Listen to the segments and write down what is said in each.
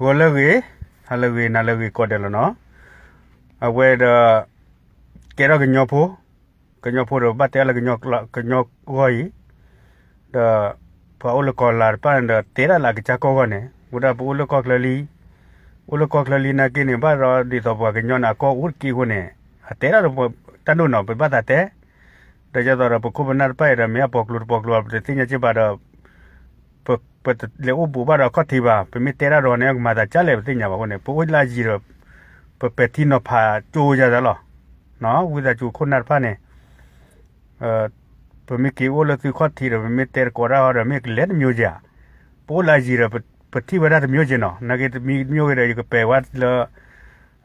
ဂီၤလၢအဂ့ၤ, ဟါလၢအဂ့ၤ, နၤလၢအဂ့ၤကိးဂၤဒဲးလီၤနီၤ. အဝဲဒီး ကဲထီၣ်ကညီဖိ, ကညီဖိဒီးဘၣ်တဲလၢ ကညီဂီၢ်အံၤ, ဒီးပှၤအိၣ်လၢကီၢ်လၤတဖၣ်န့ၣ်ဒီး တဲဒၣ်လၢအကစၢ်ကီၢ်ဂီၢ်န့ၣ် ဝဲဒၣ်ပအိၣ်လၢကီၢ်ချၢလံ, အိၣ်လၢကီၢ်ချၢလံနာ်က့န့ၣ် ဘၣ်ဒီးဒ်သိးပှၤကညီန့ၣ် အကီၢ်အိၣ်တက့ၢ်အဃိန့ၣ် အတဲဒၣ်ဒီးပတၢ်ဒိၣ်နီၤ ပဘၣ်သးတဲ ဒီးဒ်သိးဒီးပခိၣ်ပနၢ်တဖၣ်အံၤဒီး မ့ၢ်အပိာ်ကျိၤတပိာ်ကျိၤ ပတသ့ၣ်ညါက့ဘၣ်ဒီး ပလဲၤအိၣ်ဘူးဘၣ်ဒီးအခီၣ်ထံးဘၣ်, ပမ့ၢ်တဲတၢ်ဒီးန့ၣ် ကမၤသးကၢ်လဲၣ် ပသ့ၣ်ညါဘၣ်အဃိန့ၣ် ပအိၣ်လၢအယံၤဒီး ပပဲာ်ထံနီၤဖးကၠိယၤသးလီၤ. ဝံသးစူၤခိၣ်နၢ်တဖၣ်န့ၣ် ပမ့ၢ်က့ၤအိၣ်လၢသုခီၣ်ထံးဒီး ပမ့ၢ်တဲတကိးတၢ်ဟီဒီး မ့ၢ်ကလဲၤတမျိုးက့ဧါ, ပအိၣ်လၢအယံၤဒီး ပထံၣ်ဝဲဒၣ်တမျိုးက့နီၤ, နာ်က့တမံၤတမျိုးက့ဒီး ယကပဲာ်ဝဲလၢ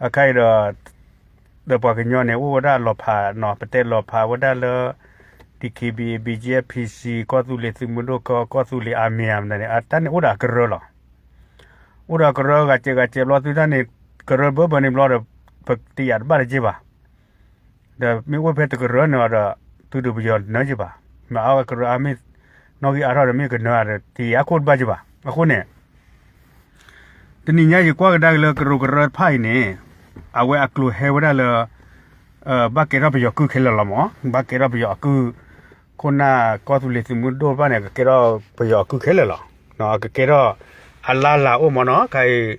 အခါအံၤဒီး ဒီးပှၤကညီန့ၣ် အိၣ်ဝဲဒၣ်လီၤဖးနီၤ, ပတဲလီၤဖးဝဲဒၣ်လၢ DKBA BGF PC ကီၢ်သူလ့ၤသုးမုၢ်ဒိၣ် ကီၢ်သူလ့ၤ Army မနုၤန့ၣ် အတၢ်န့ၣ်အိၣ်ဒီးအကရၢလီၤ. အိၣ်ဒီးကရၢဂၤစဲးဂၤစဲးဘျီသုတၢ်န့ၣ် ကရၢဘၢဘၢန့ၣ်ဘျီဒီး ပတယာ်တဘၣ်တက့ၢ်ဘၣ် ဒီးမ့ၢ်အိၣ်ဖဲတကရၢန့ၣ်ဒီး သုဒုးပယီၤနၢက့ဘၣ်, မ့ၢ်အါကရၢအါမ့ၢ် နီၣ်ဂံၢ်အါထီၣ်ဒီးမ့ၢ်ကနၢအါဒီး တယာ်အခိၣ်တဘၣ်က့ဘၣ်. အဃိန့ၣ် တနံၤညါယကွၢ်ကဒါက့ၤလၢကရူၢ်ကရၢတဖၣ်အံၤန့ၣ် အဝဲအကျိၤဟဲဝဲဒၣ်လၢ ဘၣ်ကဲထီၣ်ပယီၤကုၢ်ခဲလၢာ်လီၤမး, ဘၣ်ကဲထီၣ်ပယီၤအကုၢ်, ခိၣ်နၢ်ကီၢ်သူလ့ၤသုးမုၢ်ဒိၣ်တဖၣ်န့ၣ် ကကဲထီၣ်ပယီၤအကုၢ်ခဲလၢာ်လီၤ. ကကဲထီၣ်အလါလၤအိၣ်မးနီၤ, ခဲအံၤ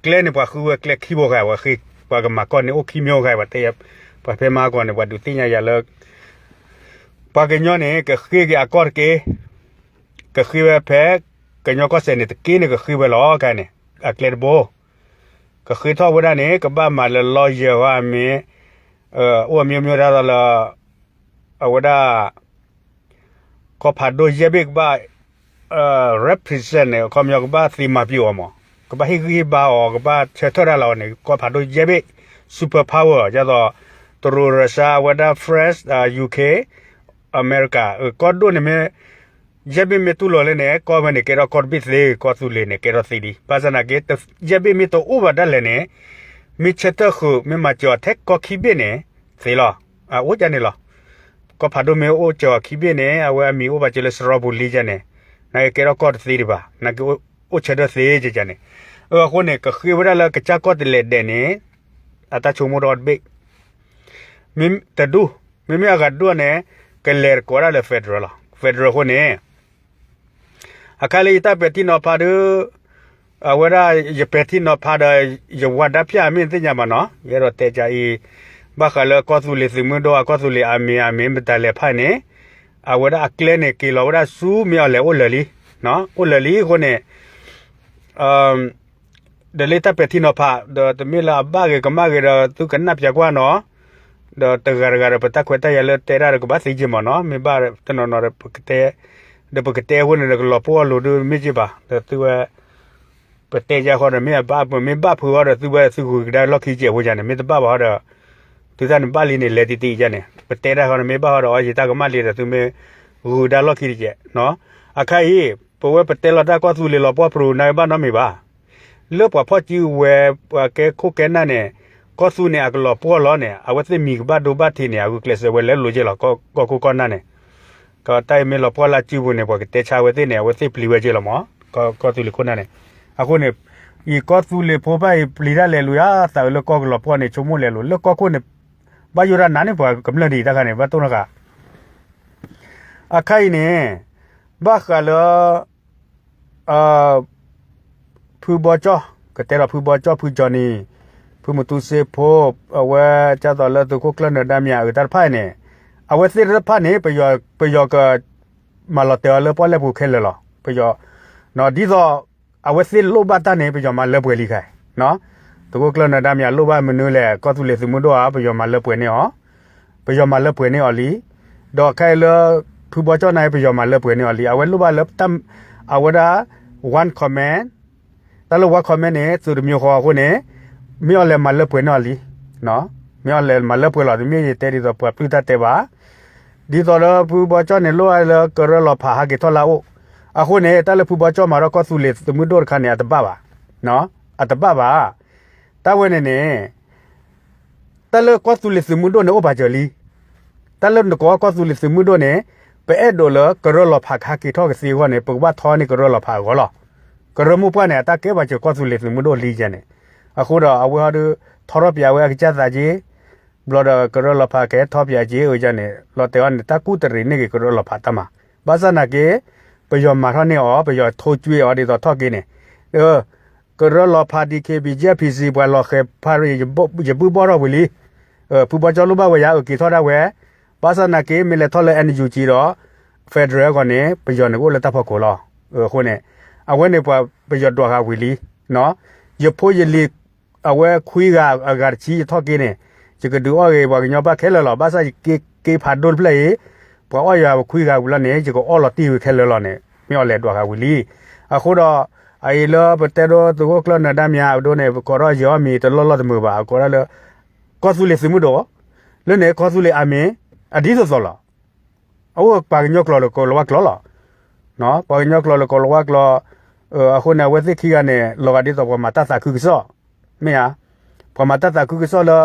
ကျဲန့ၣ်ပှၤဃုဝဲကျဲခံဘိဂၤ, ပှၤဃ့ ပှၤကမၤကီၢ်န့ၣ်အိၣ်ခံမံၤဂၤ, ပှၤတဲ ပှၤဖဲမၤကီၢ်န့ၣ် ပှၤဒုးသ့ၣ်ညါယၤလၢ ပှၤကညီန့ၣ် ကဃ့က့ၤအကီၢ်တက့ၢ်, ကဃ့ဝဲဖဲ ကညီကီၢ်စဲၣ်န့ၣ်တက့ၢ်န့ၣ် ကဃ့ဝဲလီၤခဲအံၤန့ၣ် အကျဲတဘိ ကဃ့ထီၣ်ဝဲဒၣ်န့ၣ် ကဘၣ်မၤလၢ lawyer ဂီၢ်အမ့ၢ် အိၣ်အမျိုးမျိုး ဒ်သိးလၢ အဝဲဒၣ် ကီၢ်ဖးဒိၣ်ယဲၢ်ဘ့ၣ်ကဘၣ် represent န့ၣ် အခီပညီကဘၣ်သ့မၤပျိာ်အီၤမး, ကဘၣ်ဟ့ၣ်ဂံၢ်ဟ့ၣ်ဘါအီၤ ကဘၣ်ဆၢထၢၣ်တၢ်လီၤန့ၣ် ကီၢ်ဖးဒိၣ်ယဲၢ်ဘ့ၣ် super power ဒ်သိး တရူး Russia အဝဲဒၣ် France, UK, America, ကီၢ်ဒိၣ်န့ၣ်မ့ၢ် ယဲၢ်ဘ့ၣ်မ့ၢ်တူၢ်လိာ်လဲၣ်န့ၣ် ကီၢ်ဝဲန့ၣ်ကဲထီၣ်ကီၢ်တဘ့ၣ်သ့, ကီၢ်သူလ့ၤန့ၣ်ကဲထီၣ်သ့လံ. ဘၣ်ဆၣ်သနာ်က့ ယဲၢ်ဘ့ၣ်မ့ၢ်တအိၣ်ဘၣ်ဒၣ်လဲာ်န့ၣ် မ့ၢ်ဆၢထၢၣ်ဃုာ် မ့ၢ်မၤစၢၤအီၤထဲကီၢ်ခံဘ့ၣ်န့ၣ် သ့လီၤ. အအိၣ်ဒ်န့ၣ်လီၤ. ကီၢ်ဖးဒိၣ်မ့ၢ်အိၣ်စၢၤအီၤခံဘ့ၣ်န့ၣ် အဝဲအမံၤအိၣ်ဘၣ်စၢၤလၢစရီပူၤလံဒ်န့ၣ် နာ်က့ကဲထီၣ်ကီၢ်တသ့ဒံးဘၣ်, နာ်က့အိၣ်ဆၢထၢၣ်သ့ဒ်န့ၣ်. အဃိန့ၣ် ကဃ့ဝဲဒၣ်လၢကစၢ်ကီၢ်တလဲၤဒဲးန့ၣ် အတၢ်ဆိကမိၣ်ဒီတဘ့ၣ် မ့ၢ်တဒူၣ်, မ့မ့ၢ်အဂၤဒူၣ်န့ၣ် ကလဲၤတကိးဒၣ်လၢ federal လီၤ. Federal အဃိန့ၣ် အခါလၢယတၢ်ပဲာ်ထံနီၤဖးဒီး အဝဲဒၣ်ယပဲာ်ထံနီၤဖးဒီး ယဝၤဒါဖၠၣ်မ့ၢ်သ့ၣ်ညါဘၣ်နီၤ, ယအဲၣ်ဒိးတဲကၢ်အံၤ ဘၣ်ဃးလၢကီၢ်သူလ့ၤသုးမုၢ်ဒိၣ် အကီၢ်သူလ့ၤအမံၤအမံၤမတၤလဲၣ်ဖၣ်န့ၣ် အဝဲဒၣ်အကျဲန့ၣ် က့ၤလီၤဝဲဒၣ်ဆူမ့ၢ်အီၤလဲၤအိၣ်လၢာ်လံ, အိၣ်လၢာ်လံအဃိန့ၣ် ဒီးလၢတၢ်ပဲာ်ထံနီၤဖး ဒီးတမ့ၢ်လၢအဘၣ်ဂ့ၤကမၣ်ဂ့ၤဒီး သုကနၣ်ပၠးကွၢ်နီၤ, ဒီးတဂၤတဂၤဒီး ပတၢ်ခွဲးတၢ်ယာ်လၢတဲတၢ်ဒီး ကဘၣ်သ့က့ၤမးနီၤ, မ့ၢ်ဘၣ်တနီၤနီၤဒီး ပကတဲ, ဒီးပကတဲအဃိန့ၣ်ဒီး ကလီၤပှီၢ်အလိၤဒုးမ့ၢ်က့ၤဘၣ်, ဒီးသုဝဲ ပတဲယါဃီဒီး မ့ၢ်အဘၣ်ပမ့ၢ်ဘၣ်ဖုးဃီဒီး သုဝဲသုဂုာ်ကဒါလီၢ်ခံကဲးဝဲယါန့ၣ် မ့ၢ်တဘၣ်ဘၣ်ဃီဒီး သုတၢ်န့ၣ်ဘၣ်လံန့ၣ် လဲၤတံၢ်တံၢ်ယါန့ၣ် ပတဲတၢ်ဃီန့ၣ် မ့ၢ်ဘၣ်ဃီဒီး အီယံၤတၢ်ကမၣ်လံဒီး သုမ့ၢ်ဂုာ်ကဒါလီၢ်ခံတကဲးနီၤ. အခါအံၤ ပဝဲပတဲလီၤတၢ်ကီၢ်သူလ့ၤလီၤပှီၢ်ပရူၤ နာ်က့ဘၣ်နီတမံၤဘၣ်. လၢပှၤဖီၣ်စုဝဲၤ ပှၤကဲခိၣ်ကဲနၢ်န့ၣ် ကီၢ်သူန့ၣ် အကလီၤပှီၢ်လီၤန့ၣ် အဝဲသ့ၣ်မံၤကဘၣ်ဒိဘၣ်ထံးန့ၣ် အဂုာ်ကျဲးစၢးဝဲလၢလိၤက့ၤလီၤ ကီၢ်ခိၣ်ကီၢ်နၢ်န့ၣ် ကတၢ်အံၤမ့ၢ်လီၤပှီၢ်လၢစုပူၤန့ၣ် ပှၤကတဲဆါဝဲသ့ၣ်န့ၣ် အဝဲသ့ၣ်ပျံၤဝဲက့ၤလီၤမး, ကီၢ်သူလ့ၤခိၣ်နၢ်န့ၣ်. အဃိန့ၣ် ယကီၢ်သူလ့ၤဖိဘၣ်အံၤ ပျံၤတၢ်လဲၤလူၤယါသးအုးလၢကီၢ်ကလီၤပှီၢ်န့ၣ် ဆိကမိၣ်လဲၤလူၤ လၢကီၢ်ခိၣ်န့ၣ် ဘၣ်ယိၣ်တၢ်နါန့ၣ် ပှၤကမျၢၢ်ဒ်အံၤတၢ်ခါန့ၣ် ဘၣ်တိၢ်နီၣ်ဃာ် အခါအံၤန့ၣ် ဘၣ်ဃးလၢ ဖုဘီကၠီၣ် ကတဲဒီးဖုဘီကၠီၣ် ဖုကၠီၣ်နံၤ ဖုမသူစ့ဖိ အဝဲကၢ်သိးလၢသုးခိၣ်ကျၢၢ်နၢၤဒါမံၤအုးတၢ်တဖၣ်အံၤန့ၣ် အဝဲသ့ၣ်တဖၣ်န့ၣ် ပယီၤက မၤလီၤတဲာ်အီၤလၢပီၣ်လဲၣ်ပူၤခဲလၢာ်လီၤ. ပယီၤ ဒ်သိး အဝဲသ့ၣ်လိၣ်ဘၣ်တၢ်န့ၣ် ပယီၤမၤလၢပှဲၤလံခါ သုးခိၣ်ကျၢၢ်နၢၤဒါမံၤအုးလိၣ်ဘၣ်မနုၤလဲၣ် ကီၢ်သူလ့ၤသုးမုၢ်ဒိၣ်ဧါ ပယီၤမၤလၢပှဲၤန့ၢ်အီၤ ပယီၤမၤလၢပှဲၤန့ၢ်အီၤလံ. ဒီးခဲအံၤလၢ ဖုဘီကၠီၣ်နၢၤ ပယီၤမၤလၢပှဲၤန့ၢ်အီၤလံ. အဝဲလိၣ်ဘၣ်လၢ အဝဲဒၣ် one command တၢ်လၢ one command န့ၣ် သုးတမံၤဃီအဃိန့ၣ် မ့ၢ်အီၤလဲၤမၤလၢပှဲၤန့ၢ်အီၤလံ. မ့ၢ်အီၤလဲၤမၤလၢပှဲၤလီၤ တမ့ၢ်ယတဲဒ်သိးပှၤပျုၢ်တၢ်တဲဘၣ်. ဒ်သိးလၢဖုဘီကၠီၣ်န့ၣ် လိၣ်ဘၣ်လၢကရၢလီၤဖးဟးက့ၤထီၣ်လၢအအိၣ်. အဃိန့ၣ် တၢ်လၢဖုဘီကၠီၣ်မၤထီၣ်ကီၢ်သူလ့ၤသုးမုၢ်ဒိၣ်တခါန့ၣ် အတဘၣ်ဘၣ်. အတဘၣ်ဘၣ်. တၢ်ဝဲန့ၣ်န့ၣ် တၢ်လၢကီၢ်သူလ့ၤသုးမုၢ်ဒိၣ်န့ၣ်အိၣ်ပာ်စၢၤလံ. တၢ်လၢနကိးကီၢ်သူလ့ၤသုးမုၢ်ဒိၣ်န့ၣ် ပအဲၣ်ဒိးလၢကရၢလီၤဖးကဟးက့ၤထီၣ်ကသ့အဂီၢ်န့ၣ် ပကဘၣ်ထီန့ၢ်ကရၢလီၤဖးအဂီၢ်လီၤ. ကရၢမိၢ်ပှၢ်န့ၣ် အတၢ်ကဲပှၤစၢၤကီၢ်သူလ့ၤသုးမုၢ်ဒိၣ်လံယဲန့ၣ်, အဃိဒီးအဝဲဟီဒုး ထီထီၣ်ပၠးဝဲအကစၢ်သးက့, ဘျီဒီးကရၢလီၤဖးကဲထီၣ်ပၠးက့အယဲန့ၣ် လီၤတဲာ်အီၤန့ၣ် တၢ်ကူၣ်တရံးန့ၢ်က့ၤကရၢလီၤဖးတၢ်မၤ, ဘၣ်ဆၣ်နာ်က့ ပယီၤမၤထီၣ်န့ၢ်အီၤ ပယီၤထိကွ့အီၤဒ်သိးထီၣ်က့န့ၣ်, ကရၢလီၤဖး ဒီး ခ့ပံကၠၢ် ဖံစံ ပှၤလီၤဃဲၤဖးရ့ၣ် ယဘုၣ်ဘီၣ်ထီၣ်ဝံၤလံ, ဖုဘီကၠီလိၣ်ဘၣ်ဝဲယၤအက့ၤထီၣ်ဒၣ်ဝဲ, ဘၣ်ဆၣ်နာ်က့ မ့ၢ်လဲၤထီၣ်လၢ NUG ဒီး federal အဂီၢ်န့ၣ် ပယီၤန့ၣ်ကအိၣ်လၢတၢ်ဖီခိၣ်လီၤ. အဃိန့ၣ် အဝဲန့ၣ်ပှၤပယီၤဒွးဃာ်ဝံၤလံ, ယဖိယလံၤ အဝဲခွံဂၤအဂၤတဆံယထီၣ်က့န့ၣ်, ယကဒုးအီၣ်ဂ့ၤပှၤကညီဘၣ်ခဲလၢာ်လီၤ. ဘၣ်ဆၣ်ယက့ၤဖးဒိၣ်တဖျၢၣ်အံၤ, ပှၤအီၣ်ယၤခွံဂၤဝံၤလီၤန့ၣ် ယကအီၣ်လီၤတံၢ်ဝံၤခဲလၢာ်လီၤန့ၣ် မ့ၢ်အီၤလဲၤဒွးဃာ်ဝံၤလံ. အဃိဒီး အအံၤလၢပတဲဒိသုးခိၣ်ကျၢၢ်နၢၤဒါမ့ၢ်အဒိန့ၣ် ပကိးထီၣ်ယဲအီၣ်မံၤတလီၢ်လီၢ်တမုာ်ဘၣ်, အကိးဒၣ်လၢ ကီၢ်သူလ့ၤသုးမုၢ်ဒိၣ်, လၢန့ၣ် ကီၢ်သူလ့ၤအမံၤ အဒ်သိးသိးလီၤ. အအိၣ်ပှၤကညီကျိာ်လၢကီၤလၤဝါကျိာ်လီၤ. ပှၤကညီကျိာ်လၢကီၤလၤဝါကျိာ်, အဃိန့ၣ် အဝဲသ့ၣ်ခံဂၤန့ၣ် လီၤဂာ်ဒ်သိးပှၤမၤတၢ်သးခုကစီၣ်, မ့ၢ်ဧါ. ပှၤမၤတၢ်သးခုကစီၣ်လၢ,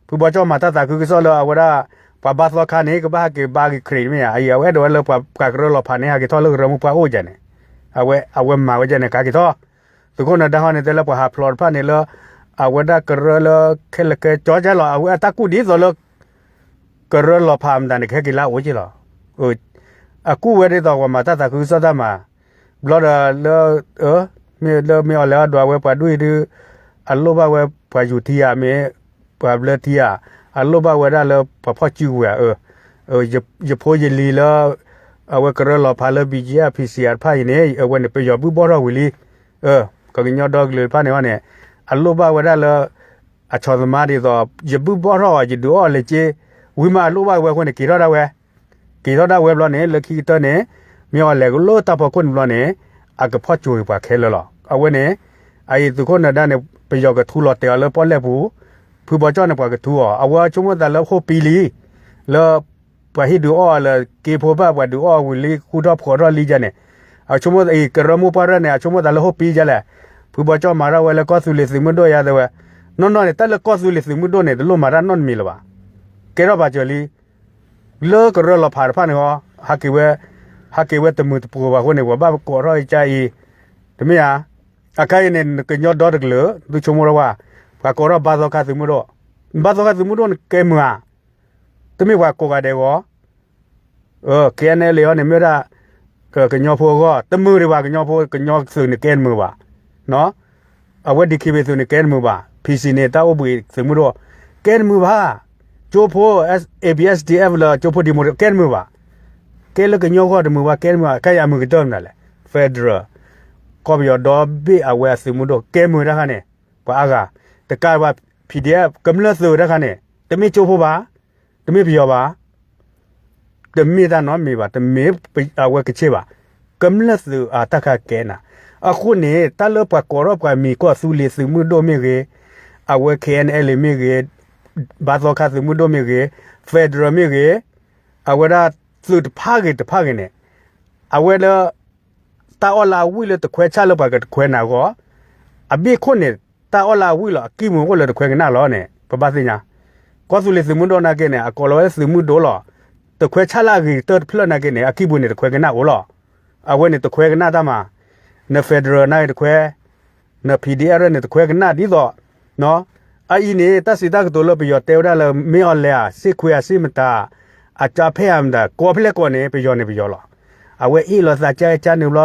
ဖုဘီကၠီမၤတၢ်သးခုကစီၣ်လၢအဝဲဒၣ်, ပှၤဘါသီခါန့ၣ် ကဘၣ်ဟးက့ၤဘါက့ၤခရံာ်မ့ၢ်ဧါ, အအံၤအဝဲအဲၣ်ဒိးဝဲလၢပှၤကရၢလီၤဖးန့ၣ် ဟးက့ၤထီၣ်လၢကရၢမိၢ်ပှၢ်အိၣ်ယဲန့ၣ်, အဝဲမၤဝဲယဲန့ၣ် ကဟးက့ၤထီၣ် သုးခိၣ်နၢၤဒါဟီန့ၣ် တဲလၢပှၤဟးဖျိးတဖၣ်န့ၣ်လၢ အဝဲဒၣ်ကရၢလၢခဲလၢာ်ခဲဆ့ကၠီကဲလီၤ, အဝဲအတၢ်ကူၣ်ဒ်သိးလၢ ကရၢလီၤဖးမတၤန့ၣ် ကဟဲက့ၤလၢအအိၣ်က့လီၤ. အကူၣ်ဝဲဒ်သိးပှၤမၤတၢ်သးခုကစီၣ်တၢ်မၤ, ဘျီဒီးလၢ မ့ၢ်လၢမ့ၢ်အီၤလဲၤအဒွးဝဲပှၤဒွံၣ်ဒုး, အလိၣ်ဘၣ်ဝဲပှၤယူၤထံဧါ, မ့ၢ်ပှၤဘျၢထံဧါ, အလိၣ်ဘၣ်ဝဲဒၣ်လၢပှၤဖီၣ်စုကဝဲၤဧါ, ယဖိယလံၤလၢ အဝဲကရၢလီၤဖးလၢ ဘံၣ်ကၠံအၣ် ဖံစံအတဖၣ်အံၤန့ၣ် အဝဲန့ၣ် ပယီၤဘုၣ်ဘီၣ်ထီၣ်ဝံၤလံ. ပှၤကညီဒီကလုာ်တဖၣ်န့ၣ်ဟီန့ၣ် အလိၣ်ဘၣ်ဝဲဒၣ်လၢ အဆီၣ်သမါဒ်သိး ယဘုၣ်ဘီၣ်ထီၣ်အီၤ ယဒုးအီၣ်လဲၤက့, ဝံၤမးအလိၣ်ဘၣ်ဝဲအဃိန့ၣ် က့ၤထီၣ်ဒၣ်ဝဲ, က့ၤထီၣ်ဒၣ်ဝဲဘျီန့ၣ် လၢခံကတၢၢ်န့ၣ် မ့ၢ်အီၤလဲၤကလၢတၢ်ဖီခိၣ်န့ၣ်ဘျီန့ၣ် အကဖီၣ်ကၠိၤပှၤခဲလၢာ်လီၤ. အဝဲန့ၣ် အအံၤသုးခိၣ်နၢၤဒါန့ၣ် ပယီၤကထူလီၤတဲာ်အီၤလၢပီၣ်လဲၣ်ပူၤ, ဖုဘီကၠီန့ၣ် ပှၤကထူအီၤ အဝဲဆိကမိၣ်သးလၢဟိၣ်ပံလံ လၢ ပှၤဟံၣ်ဒုးအီၣ်လၢက့ဖိဘၣ် ပှၤဒုးအီၣ်ဝံၤလံ ဃူထီၣ်ဖိးထီၣ်လံယဲန့ၣ်, အဆိကမိၣ်အံၤ ကရၢမိၢ်ပှၢ်ရၢၢ်န့ၣ် အဆိကမိၣ်သးလၢဟိၣ်ပံယဲလဲၣ်, ဖုဘီကၠီမၤထီၣ်ဝဲလၢကီၢ်သူလ့ၤသုးမုၢ်ဒိၣ်ယဲသဝဲ, နီၢ်နီၢ်န့ၣ် တၢ်လၢကီၢ်သူလ့ၤသုးမုၢ်ဒိၣ်န့ၣ် တလိၣ်မၤတၢ်နီတမံၤလၢၤဘၣ်, ကဲထီၣ်ပာ်စၢၤလံ လၢကရၢလီၤဖးတဖၣ်န့ၣ်ဟီ, ဟးက့ၤဝဲ, ဟးက့ၤဝဲတမုာ်တပှိၤဘၣ်အဃိန့ၣ် ပှၤဘၣ်ကိးထီၣ်အံၤကါအံၤ, တမ့ၢ်ဧါ. အခါအံၤန့ၣ် နကညီဒီတကလုာ် သုဆိကမိၣ်ထီၣ်ဝဲ, ပှၤကိးထီၣ်ဘါသီခါသုးမုၢ်ဒိၣ်, ဘါသီခါသုးမုၢ်ဒိၣ်န့ၣ်ကဲမုာ်ဧါ, တမ့ၢ်ပှၤကိးဂၤဒဲးဂီၢ် KNLA အံၤန့ၣ် မ့ၢ်ဝဲဒၣ် ကညီဖိအဂီၢ် တမုာ်ဒံးဘၣ်, ကညီဖိ ကညီသုးန့ၣ်ကဲတမုာ်ဘၣ်, အဝဲ DKBA သုးန့ၣ်ကဲတမုာ်ဘၣ်, PC န့ၣ် တၢ်အိၣ်ဘှံးသုးမုၢ်ဒိၣ် ကဲတမုာ်ဘၣ်, ကၠိဖိ ABSDF လၢကၠိဖိဒံမူ ကဲတမုာ်ဘၣ်, ကဲလၢကညီဂီၢ်တမုာ်ဘၣ် ကဲတမုာ်ဘၣ်, ခဲအံၤအမုာ်ကတၢၢ်မနုၤလဲၣ် federal ကီၢ်ပယီၤဒီဘ့ၣ်အဝဲအသုးမုၢ်ဒိၣ် ကဲမုာ်တၢ်ခါန့ၣ်, ပှၤအါဂၤ တကးဘၣ် PDF ကမျၢၢ်သုးတၢ်ခါန့ၣ် တမ့ၢ်ကၠိဖိဘၣ်, တမ့ၢ်ပယီၤဘၣ် တမ့ၢ်တၢ်နီတမံၤဘၣ်, တမ့ၢ်အဝဲကဆ့ၣ်ဘၣ်, ကမျၢၢ်သုးအတၢ်ခါကဲနၤ, အဃိန့ၣ် တၢ်လၢပှၤကိးထီၣ်ပှၤမံၤကီၢ်သူလ့ၤသုးမုၢ်ဒိၣ်မ့ၢ်ဂ့ၤ, အဝဲ KNLA မ့ၢ်ဂ့ၤ, ဘါသီခါသုးမုၢ်ဒိၣ်မ့ၢ်ဂ့ၤ, federal မ့ၢ်ဂ့ၤ, အဝဲဒၣ်သုးတဖၣ်ဂ့ၤတဖၣ်ဂ့ၤန့ၣ်, အဝဲလၢ တၢ်အီၣ်လၢအဝံၣ်လၢတခွဲဆၣ်လၢပှၤကတခွဲနၤအဂီၢ်, အဘ့ၣ်ခိၣ်န့ၣ် တၢ်အီၣ်လၢအဝံၣ်လီၤ အကံၢ်မုာ်အိၣ်လၢတခွဲကနၣ်လီၤန့ၣ် ပဘၣ်သ့ၣ်ညါ, ကီၢ်သူလ့ၤသုးမုၢ်ဒိၣ်နာ်က့န့ၣ် အကိးလီၤဝဲသုးမုၢ်ဒိၣ်လီၤ, တခွဲဆၣ်လၢအဂ့ၤကတၢၢ်တဖျၢၣ်နာ်က့န့ၣ် အကံၢ်ပူၤန့ၣ်တခွဲကနၣ်အိၣ်လီၤ, အဝဲန့ၣ်တခွဲကနၣ်တၢ်မၤ, န federal နာ်က့တခွဲ န PDF န့ၣ် တခွဲကနၣ်ဒ်သိး, အအံၤန့ၣ် တၢ်စံးတၢ်ကတိၤလၢပယီၤတဲဝဲဒၣ်လၢ မ့ၢ်အီၤလဲၤဧါ စ့ၢ်ခွဲးဧါ စ့ၢ်မတၤ, အကၠါဖဲးဧါမတၤ ကိးဖဲလဲၣ်ကိးန့ၣ် ပယီၤန့ၣ်ပယီၤလီၤ, အဝဲအ့ၣ်လိာ်သးကၠါကၠါန့ၣ်ဘျီ,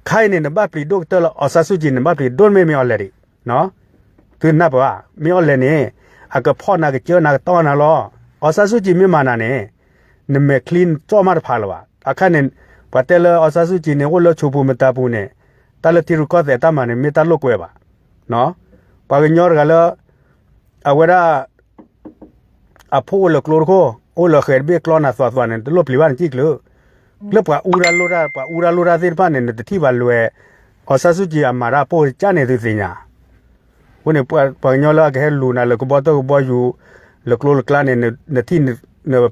ခါအံၤန့ၣ် နဘၣ်ပျံၤဒိၣ်ကတၢၢ်လၢ အောင်ဆန်းစုကြည် န့ၣ် နဘၣ်ပျံၤဒိၣ်မ့ၢ်မ့ၢ်အီၤလဲၤဒံး, သုနၢ်ပၢၢ်ဧါ, မ့ၢ်အီၤလဲၤန့ၣ် အကဖီၣ်နၤကစၢၢ်နၤကတီၢ်နၤလီၤ, အောင်ဆန်းစုကြည် မ့ၢ်မၤနၤန့ၣ် နမဲာ်ချံနကၠီၣ်မးတဖးလၢၤဘၣ်, အခါန့ၣ် ပှၤတဲလၢ အောင်ဆန်းစုကြည် န့ၣ် အိၣ်လၢဆိၣ်ပူၤမတၤပူၤန့ၣ်, တၢ်လၢထံရူၢ်ကီၢ်သဲးတၢ်မၤန့ၣ် မ့ၢ်တၢ်လိာ်ကွဲဘၣ်, ပှၤကညီတဂၤလၢ အဝဲဒၣ် အဖိအိၣ်လၢကျိတခိၣ်, အိၣ်လၢဃဲၤတဘ့ၣ်ကျီနၤသွးသွးန့ၣ် တလိၣ်ပျံၤဘၣ်နစံၣ်ချုး, လၢပှၤအူတၢ်လိၣ်တၢ် ပှၤအူတၢ်လိၣ်တၢ်သ့ၣ်တဖၣ်န့ၣ် နတထံၣ်ဘၣ်လွဲၤ, အောင်ဆန်းစုကြည် အမၤတၢ်ပိၢ်ကစၢ်န့ၣ် သုသ့ၣ်ညါ, အဃိန့ၣ် ပှၤကညီလၢအကဟဲလူၤနၤလၢကဘီတၢၢ်ကဘီယူၤ, လၢကျိလၢကျါန့ၣ် နထံၣ်န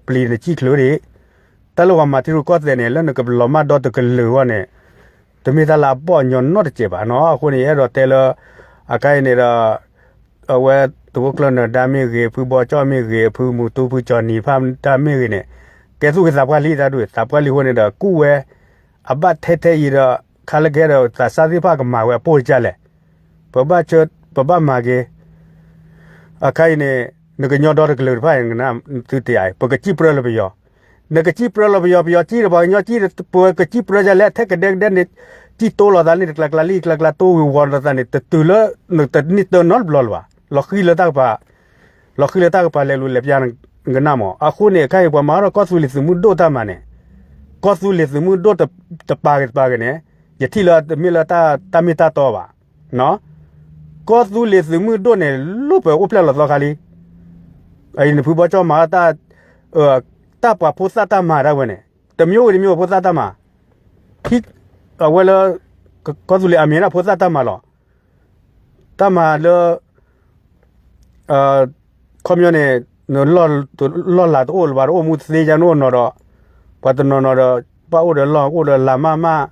ပျံၤနစံၣ်ချုးဒံး, တၢ်လၢပှၤမၤထံရူၢ်ကီၢ်သဲးန့ၣ် လၢနကလီၤမၢ်ဒီတကလုာ်အဂီၢ်န့ၣ်, တမ့ၢ်တၢ်လၢအဘီၣ်ညီနီတစဲးဘၣ်နီၤ, အဃိန့ၣ် ယအဲၣ်ဒိးတဲလၢ အခါအံၤန့ၣ်ဒီး အဝဲသုးခိၣ်ကျၢၢ်နၢၤဒါမ့ၢ်ဂ့ၤ, ဖုဘီကၠီၣ်မ့ၢ်ဂ့ၤ, ဖုမူတူဖုကၠီၣ်နံၤဖၣ်တၢ်မ့ၢ်ဂ့ၤန့ၣ်, ကဲသူၣ်က့ၤသးပှၢ်လံတၢ်ဒုး သးပှၢ်လံအဃိန့ၣ်ဒီး ကူၣ်ဝဲ အဘၣ်ထဲထဲအံၤဒီး ခါလၢကဟဲဒီးသးစၢ်သ့ၣ်တဖၣ်ကမၤဝဲအပိၢ်ကစၢ်လဲၣ်. ပဘၣ်ဆၢ ပဘၣ်မၤက့ၤ အခါအံၤန့ၣ် နကညီဒီတကလုာ်တဖၣ်အံၤ သုတယၤအံၤ ပကစံၣ်ပြၢလၢပယီၤ, နကစံၣ်ပြၢလၢပယီၤ ပယီၤစံၣ်ဒီးပှၤကညီစံၣ်ဒီး ပကစံၣ်ပြၢဒ်လဲၣ် ထဲကဒဲကဒဲန့ၣ် စံၣ်တိလိာ်သးလံ တကျါကျါလံ တကျါကျါတိဝံၤဝီၤလိာ်သးန့ၣ် တတုၤလၢနတန့ၢ်တၢနီတဘျီလၢၤဘၣ်. လီၤဃံလၢတၢ်ကပၤ လီၤဃံလၢတၢ်ကပၤလဲၤလူၤလဲၤပျါနကနၣ်မး. အဃိန့ၣ် အခါအံၤပှၤမၤထီၣ်ကီၢ်သူလ့ၤသုးမုၢ်ဒိၣ်တၢ်မၤန့ၣ် ကီၢ်သူလ့ၤသုးမုၢ်ဒိၣ်တပာ်က့ၤတပာ်က့ၤန့ၣ် ယထံၣ်လၢတမ့ၢ်လၢတၢ်မ့ၢ်တၢ်တီဘၣ်. ကီၢ်သူလ့ၤသုးမုၢ်ဒိၣ်န့ၣ် လိၣ်ပှဲၤအိၣ်ဖျဲၣ်လီၤသီခါလံ. အံၤန့ၣ်ဖုဘီကၠီမၤတၢ် တၢ်ပှၤဖိသၣ်တၢ်မၤဒၣ်ဝဲန့ၣ် တမ့ၢ်အိၣ်ဝဲတမ့ၢ်ဝဲဖိသၣ်တၢ်မၤ အဝဲလၢ ကီၢ်သူလ့ၤအမံၤန့ၣ်ဖိသၣ်တၢ်မၤလီၤ. တၢ်မၤလၢ ခီပညီန့ၣ် လီၢ်လၤတအိၣ်လၢၤဘၣ် တအိၣ်မူသ့ယါနအိၣ်နီၤဒီး ပှၤတနီၤနီၤဒီး ဘၣ်အိၣ်ဒီးလီၢ်အိၣ်ဒီးလၤမၢ်မၢ်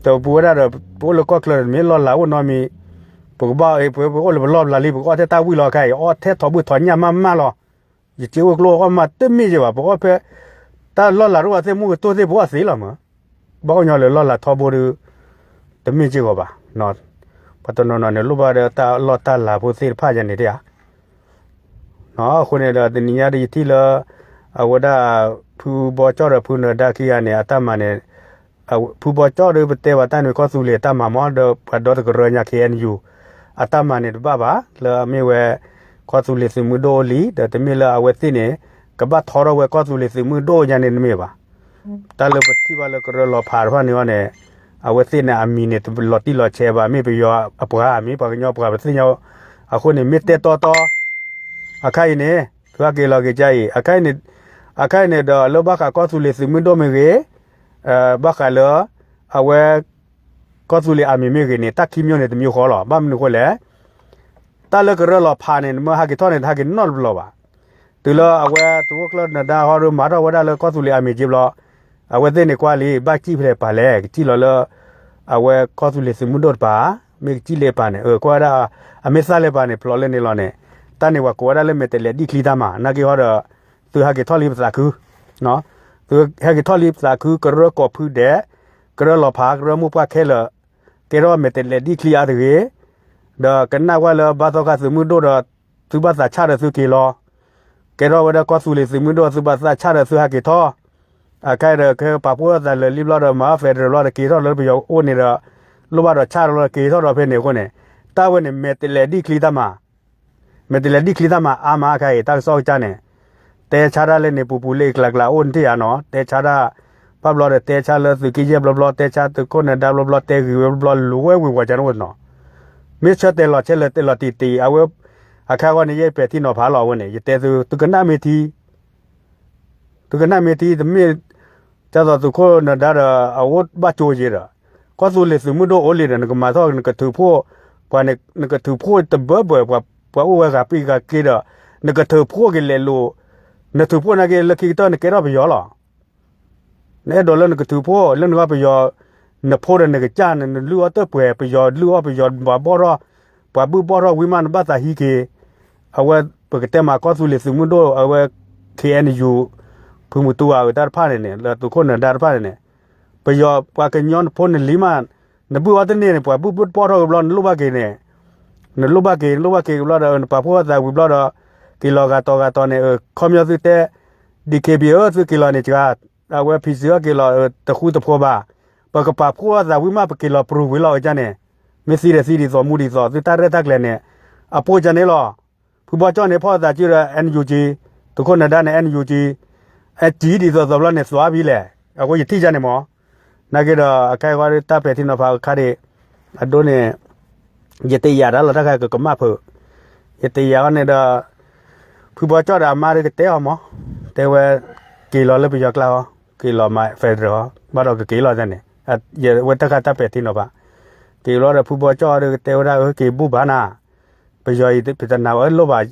ဒီးပဝဲဒၣ်ဒီး ပအိၣ်လၢကီၢ်ချၢဒီး မ့ၢ်လီၢ်လၤအိၣ်နီတမံၤ ပကဘၣ်အံၤ ပဝဲပအိၣ်လၢပလီၢ်ပလၤလံ ပကအီၣ်ထဲတၢ်ဝံၣ်လီၤခါအံၤ အီၣ်ထဲထိးဘုၣ်ထိးညၣ်မၢ်မၢ်လီၤ. ယစ့အိၣ်ကျိအီၣ်မးတမ့ၢ်ယဘၣ် ပအီၣ်ဖဲ တၢ်လီၢ်လၤတအိၣ်ဘၣ်သ့ၣ်မူကတိၢ်သ့ၣ် ပအီၣ်သ့လီၤမး ဘၣ်အိၣ်ညီလၢလီၢ်လၤထီဘိဒီး တမ့ၢ်စ့ၢ်ကီးဘၣ်. ပှၤတနီၤနီၤန့ၣ် လိၣ်ဘၣ်ဒီးတၢ်လီၢ်တၢ်လၤဖိသ့ၣ်တဖၣ်ယၤန့ၣ်တဧါ. အဃိန့ၣ်ဒီး တနံၤညါဒီးယထံၣ်လၢ အဝဲဒၣ် ဖုဘီကၠီဒီးဖုနၢၤဒါခံဂၤန့ၣ် အတၢ်မၤန့ၣ် ဖုဘီကၠီဒီးပတဲဘၣ်တၢ်န့ၣ် ကီၢ်သူလ့ၤအတၢ်မၤမး ဒီးပှၤဒီတကရၢညါ ခ့ၣ်အဲၣ်ယူၣ် အတၢ်မၤန့ၣ်တဘၣ်ဘၣ် လၢအမ့ၢ်ဝဲ ကီၢ်သူလ့ၤသုးမုၢ်ဒိၣ်အိၣ်လံ ဒီးတမ့ၢ်လၢအဝဲသ့ၣ်န့ၣ် ကဘၣ်ထီထီၣ်ဝဲကီၢ်သူလ့ၤသုးမုၢ်ဒိၣ်ညါန့ၣ်တမ့ၢ်ဘၣ်. တၢ်လၢပထံၣ်ဘၣ်လၢကရၢလီၤဖးတဖၣ်န့ၣ်အီၤန့ၣ် အဝဲသ့ၣ်န့ၣ်အမံၤန့ၣ် တလီၤတံၢ်လီၤဆဲးဘၣ် မ့ၢ်ပယီၤအပှၤ မ့ၢ်ပှၤကညီပှၤပသ့ၣ်ညါ အဃိန့ၣ် မ့ၢ်တဲတီတီ အခါအံၤန့ၣ် သုဟဲက့ၤလီၤက့ၤကါအံၤ အခါအံၤန့ၣ်ဒီး လၢဘၣ်ဃးကီၢ်သူလ့ၤသုးမုၢ်ဒိၣ်မ့ၢ်ဂ့ၤ ဘၣ်ဃးလၢ အဝဲ ကီၢ်သူလ့ၤအမံၤမ့ၢ်ဂ့ၤန့ၣ် တၢ်ခံမျိုးန့ၣ် တမျိုးဃီလီၤ. ဘၣ်မနုၤအဃိလဲၣ် တၢ်လၢကရၢလီၤဖးန့ၣ် နမ့ၢ်ဟဲက့ၤထီၣ်န့ၣ် တဟဲက့ၤနီတဘျီဘၣ်. တုၤလၢအဝဲသုးခိၣ်ကျၢၢ်နၢၤဒါဟီဒီး မၤထီၣ်ဝဲဒၣ်လၢကီၢ်သူလ့ၤအမံၤက့ဘျီ အဝဲသ့ၣ်န့ၣ်ကွၢ်လံ ဘၣ်စံၣ်ဖဲလဲၣ်ပာ်လဲၣ် ကစံၣ်လီၤလၢ အဝဲကီၢ်သူလ့ၤသုးမုၢ်ဒိၣ်တပၤ မ့ၢ်ကစံၣ်လၢပာ်န့ၣ် ကွၢ်ဝဲဒၣ် အမ့ၢ်သၣ်လၢပာ်န့ၣ် ဖျိးလၢန့ၣ်လီၤန့ၣ် တၢ်န့ၣ်ပှၤကိးဝဲဒၣ်လၢမဲာ်တဲးလဲးဒံၣ်ချံတၢ်မၤ နာ်က့ဟီဒီး သုဟဲက့ၤထီၣ်လံပသးခု သုဟဲက့ၤထီၣ်လံပသးခု ကရၢကိးဖုဒဲး ကရၢလီၤဖး ကရၢမိၢ်ပှၢ်ခဲလၢာ် ကဲထီၣ်မဲာ်တဲးလဲးဒံၣ်ချံအါတဂ့ၤ, ဒီးကနၣ်ကွၢ်လၢဘါသီခါသုးမုၢ်ဒိၣ်ဒီး သုဘၣ်သးဆၣ်ဒီးသုက့ၤလီၤ, ကဲထီၣ်ဝဲဒၣ်ကီၢ်သူလ့ၤသုးမုၢ်ဒိၣ် သုဘၣ်သးဆၣ်ဒီးသုဟဲက့ၤထီၣ်, အခဲဒီးကပာ်ဖှိၣ်သးလၢာ်လံဘျီဒီး မၤအီၣ် federal ဘျီဒီးက့ၤထီၣ်လၢပယီၤအိၣ်န့ၣ်ဒီး လိၣ်ဘၣ်ဒီးဆၣ်ဒီးလီၤက့ၤထီၣ်ဒီးဖဲန့ၣ်အဃိန့ၣ် တၢ်ဝဲန့ၣ် မဲာ်တဲးလဲးဒံၣ်ချံတၢ်မၤ မဲာ်တဲးလဲးဒံၣ်ချံတၢ်မၤအါမးခဲအံၤ တၢ်ကစီၣ်ကစၢ်န့ၣ်, တဲဆါတၢ်လၢန့ၣ် ပူၤပူၤလၢအကျးကျးအိၣ်နထံၣ်ဧါနီၤ, တဲဆါတၢ်, ဘၣ်ဘျီဒီးတဲဆါလၢသုးက့ယဲၢ်ဘျီဘျီ တဲဆါသုးခိၣ်နၢၤဒါဘျီဘျီ တဲဂ့ၤဝဲဘျီဘျီ လူၤဝဲဝ့ၤဝီၤကၢန့ၣ်အိၣ်နီၤ, မ့ၢ်ဆၢတဲာ်လီၤဆဲးလၢတဲလီၤတံၢ်တံၢ် အဝဲ, အခါဂီၢ်န့ၣ် ယဲပာ်ထံနီၤဖးလီၤအဝဲန့ၣ် ယတဲသု သုကနၣ်မ့ၢ်ထံ သုကနၣ်မ့ၢ်ထံ တမ့ၢ်, ဒ်သိးသုးခိၣ်နၢၤဒါဒီး အအိၣ်ဘၣ်ကၠိယံၤဒီး, ကီၢ်သူလ့ၤသုးမုၢ်ဒိၣ်အိၣ်လံဒီး နကမၤထီၣ်နကထုးဖှိၣ်, ပှၤန့ၣ် နကထုးဖှိၣ်တဘၢဘၢ ပှၤအိၣ်ဝဲဂၤပံဂၤက့ဒီး, နကထုးဖှိၣ်က့ၤလဲၤလိာ်, နထုးဖှိၣ်နာ်က့လၢခံကတၢၢ်နကဲထီၣ်ပယီၤလီၤ. နအဲၣ်ဒိးလၢနကထုးဖှိၣ်လၢနဂီၢ်ပယီၤ, နဖိဒီးနကစၢ်န့ၣ် နလုၢ်အီၣ်တၢ်ပှဲၤ ပယီၤလုၢ်အီၣ်ပယီၤ ပှၤဘီၣ်ထီၣ်, ပှၤဘုၣ်ဘီၣ်ထီၣ်ဝံၤမးနဘၣ်သးဟံးက့ၤ, အဝဲပကတဲမးကီၢ်သူလ့ၤသုးမုၢ်ဒိၣ် အဝဲ ခ့ၣ်အဲၣ်ယူၣ် ဖုမူတူအတၢ်တဖၣ်န့ၣ်န့ၣ် လၢသုးခိၣ်နၢၤဒါတဖၣ်န့ၣ်န့ၣ်, ပယီၤပှၤကညီနဖိနလံၤမး, နဘုၣ်အီၣ်တန့ၢ်န့ၣ် ပှၤဘုၣ်ဘုၣ်ဘီၣ်ထီၣ်ဝံၤဘျီ နလိၣ်ဘၣ်က့ၤန့ၣ်, နလိၣ်ဘၣ်က့ၤ နလိၣ်ဘၣ်က့ၤဝံၤဘျီဒီး နပာ်ဖှိၣ်သးဝံၤဘျီဒီး, က့ၤလီၤဂၤတီၤဂၤတီၤန့ၣ် ခီပညီသုတဲ, ဒံၣ်ခ့ပံၤဧၢ သုက့ၤလီၤန့ၣ်စှၤ, အဝဲဖံးစုအီၣ်က့ၤလီၤ တဃူတဖိးဘၣ်, ပကပာ်ဖှိၣ်အီၣ်သးဝံၤမး ပက့ၤလီၤပြူၤဝံၤလီၤအကန့ၣ်, မ့ၢ်သံဒီးသံဒ်သိးမူဒ်သိး သုတၢ်ရဲၣ်တၢ်ကျဲၤန့ၣ်, အပိၢ်ကန့ၣ်လီၤ. ဖုဘီကၠီန့ၣ် ဖီၣ်သးစုဒီး NUG, သုးခိၣ်နၢၤဒါန့ၣ် NUG, အစံၣ်ဒ်သိးသိးဘျီန့ၣ် သွါဘံလဲၣ်, အဃိယထံၣ်ကန့ၣ်မး, နာ်က့ဒီး အခဲအံၤတၢ်ပဲာ်ထံနီၤဖးအခါဒံး, အဒိန့ၣ်, ယတယာ်တၢ်လီၤတၢ်ခါကကမၣ်ဖုး, ယတယာ်အီၤန့ၣ်ဒီး, ဖုဘီကၠီဒီးအမါဒီးကတဲအီၤမး, တဲဝဲ, က့ၤလီၤလၢပယီၤကျါဟီ, က့ၤလီၤမး federal ဟီ, ဘၣ်ဒီးကက့ၤလီၤန့ၣ်, ယဝဲတၢ်ခါတၢ်ပဲာ်ထံနီၤဖး, က့ၤလီၤဒီးဖုဘီကၠီဒီးကတဲဝဲဒၣ်အက့ၤဘူၣ်ဘၣ်နၤ ပယီၤအံၤ ပတနာ်ဝဲအၢလိၣ်ဘၣ်,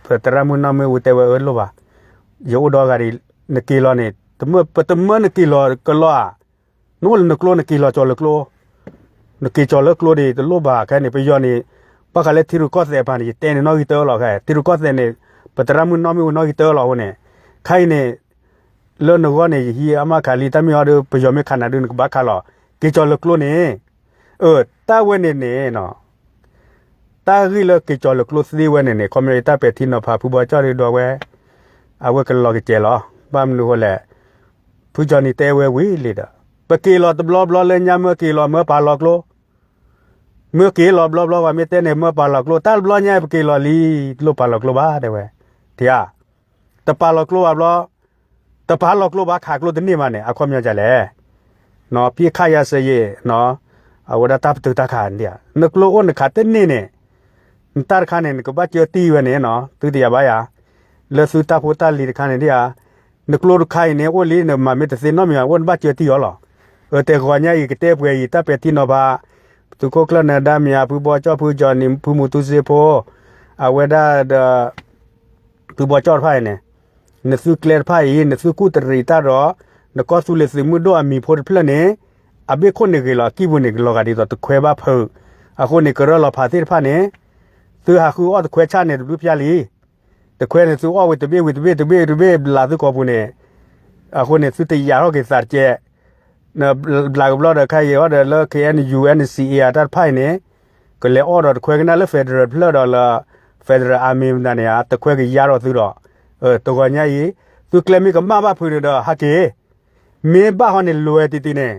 ပသရၣ်မုၣ်နီၢ်မ့ၢ်အူတဲဝဲအၢလိၣ်ဘၣ်, ယအိၣ်ဒီးဂၤဒံး, နက့ၤလီၤန့ၣ်, ပတမၢနက့ၤလီၤကလီဧါ, နအိၣ်လၢနကျိနက့ၤလီၤကၠီၤလၢကျိ, နက့ၤကၠီၤလၢကျိဒံး တလိၣ်ဘၣ်ခဲန့ၣ် ပယီၤန့ၣ်, ဘၣ်ဃးလၢထံရူၢ်ကီၢ်သဲးတဖၣ်န့ၣ် ယတဲန့ၣ်နီၣ်ဂံၢ်တၢလီၤခဲ, ထံရူၢ်ကီၢ်သဲးန့ၣ်, ပသရၣ်မုၣ်နီၢ်မ့ၢ်အူနီၣ်ဂံၢ်တၢလီၤအဃိန့ၣ်, ခဲအံၤန့ၣ် လၢနဂီၢ်န့ၣ် ယဟံးအမါခးလံ တၢ်မ့ၢ်အီၤဒီး ပယီၤမ့ၢ်ခးနၤဒုး နကဘၣ်ခးလီၤ က့ၤကၠီၤလၢကျိန့ၣ်, အၢ တၢ်ဝဲန့ၣ်န့ၣ်နီၤ တၢ်ဂ့ၢ်လၢက့ၤကၠီၤလၢကျိသ့ဝဲန့ၣ်န့ၣ် ခီပညီယတၢ်ပဲာ်ထံနီၤဖး ဖုဘီကၠီၣ်ဒုးဒီးဝဲ, အဝဲကလီၤကစဲးလီၤ. ဘၣ်မနုၤဃိလဲၣ်, ဖုကၠီၤနံၤတဲဝဲဝံၤလံဒီး ပက့ၤလီၤတဘျီဘျီလၢညါ မၢက့ၤလီၤမၢပာ်လီၤကျိ, မၢက့ၤလီၤဘျီဘျီ ပှၤမ့ၢ်တဲန့ၣ် မၢပာ်လီၤကျိ တၢ်တဘျီညါ ပက့ၤလီၤလံ တလိၣ်ပာ်လီၤကျိဘၣ် တဲဝဲ, ထံဧါ, တပာ်လီၤကျိဘၣ်ဘျီ တပာ်လီၤကျိဘၣ် ခးကျိတန့ၢ်ဘၣ်န့ၣ် အခီပညီဒ်လဲၣ်, နီၤ ပစ်ခတ်ရပ်စဲရေး နီၤ အဝဲဒၣ်တၢ်ပတုာ်တၢ်ခးန့ၣ် နကျိအိၣ်နခးတန့ၢ်န့ၣ် နတၢ်တခါန့ၣ် နကဘၣ်ကၢတံၢ်ဝဲန့ၣ်နီၤ သုတယာ်ဘၣ်ယၤ, လၢသုတၢ်ဖိတၢ်လံၤတခါန့ၣ်ဒ်ဧါ, နကျိတခါအံၤန့ၣ် အိၣ်လံ နမၤမ့ၢ်တသ့နီတမံၤဘၣ် အိၣ်နဘၣ်ကၢတံၢ်အီၤလီၤ. အၢ တဂီၤညါအံၤ ကတဲပှဲၤအံၤ တၢ်ပဲာ်ထံနီၤဖး သုးခိၣ်ကျၢၢ်နၢၤဒါမ့ၢ်ဧါ ဖုဘီကၠီၣ် ဖုကၠီၤနံၤ ဖုမူတူစ့ဖိ အဝဲဒၣ်ဒီး ဖုဘီကၠီၣ်တဖၣ်အံၤန့ၣ် နသုကျဲတဖၣ်အံၤ နသုကူၣ်တရံးတၢ်ဒီး နကီၢ်သူလ့ၤသုးမုၢ်ဒိၣ်အမံၤဖိတဖျၢၣ်န့ၣ် အဘ့ၣ်ခိၣ်န့ၣ်ဂ့ၤလီၤ အကံၢ်ပူၤန့ၣ် ကလီၤဂာ်ဒ်သိးတခွဲဘၣ်ဖုး, အဃိန့ၣ် ကရၢလီၤဖးသ့ၣ်တဖၣ်န့ၣ် သုဟးဃုအီၣ်တခွဲဆၣ်န့ၣ် တဘျုးဖျါလံ. တခွဲန့ၣ် သုအီၣ်ဝံၤတဘ့ၣ်ဝံၤတဘ့ၣ်တဘ့ၣ်တဘ့ၣ် ဘျးသုကိာ်ပူၤန့ၣ် အဃိန့ၣ် သုတယာ်ထီၣ်က့ၤသးတကဲး ဘျးကဘျီဒီးခါအံၤအီၤဒီးလၢ ခ့ၣ်အဲၣ်ယူၣ် အၣ်အ့ၣ်စံၣ်အ့ၣ် အတၢ်တဖၣ်အံၤန့ၣ် ကလဲၤအီၣ်ဒီးတခွဲကနၣ်လၢ federal တဖျၢၣ်ဒီးလၢ federal army မတၤန့ၣ်ဧါ တခွဲကယါထီၣ်သုဒီး တဂီၤညါအံၤ သုကျဲမ့ၢ်ကမၣ်ဘၣ်ဖုးန့ၣ်ဒီး ဟးက့ၤ မ့ၢ်ဘၣ်ဟီန့ၣ် လွဲၢ်တံၢ်တံၢ်န့ၣ်